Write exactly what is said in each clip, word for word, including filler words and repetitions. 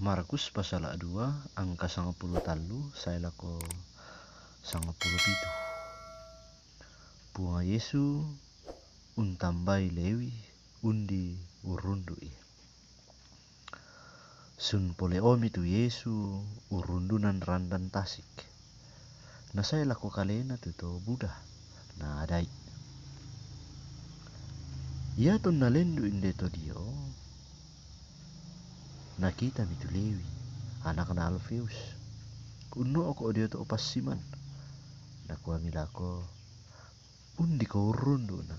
Markus pasala dua angka sangapulu tallu sae lako sangapulu pitu. Puang Yesu untambai Lewi undi urrundu'i. Sun pole omi tu Yesu urrundunan randan tasik. Nasae lako kalena tu to buda, na adai. Ia tonna lendu inde to dio, nakitami tu Lewi, anakna Alfeus, unno'ko dio to passiman. Nakuami lako, undi ko urrundu'na.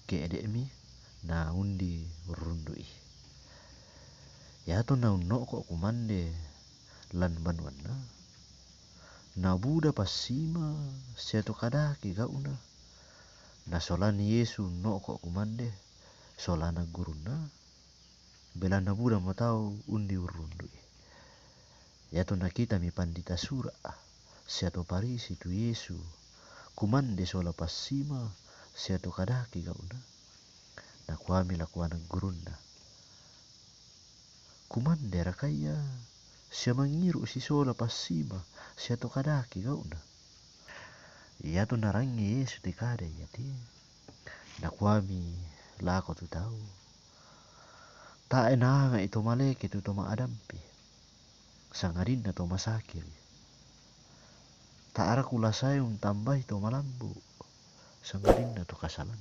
Ke'de'mi na undi urrundu'i. Ia tonna unno'ko kumande lan banuanna, nabuda passima sia to kadake gau'na. Nasolani Yesu unno'ko kumande, solana gurunna, belanna buda mo tau undi urrundu'i. Ia tonna kitami pandita sura sia to Parisi tu Yesu kumande sola passima sia to kadake gau'na. Nakuami lako anak gurunna, kumande raka ia sia mangiru sisola passima sia to kadake gau'na. Ia tonna rangi Yesu te kada iate, nakuami lako tu tau, tae naanga'i to maleke tu to ma'dampi, sangadinna to masakiri. Tae raka kulasai untambai to malambu, sangadinna to kasalang.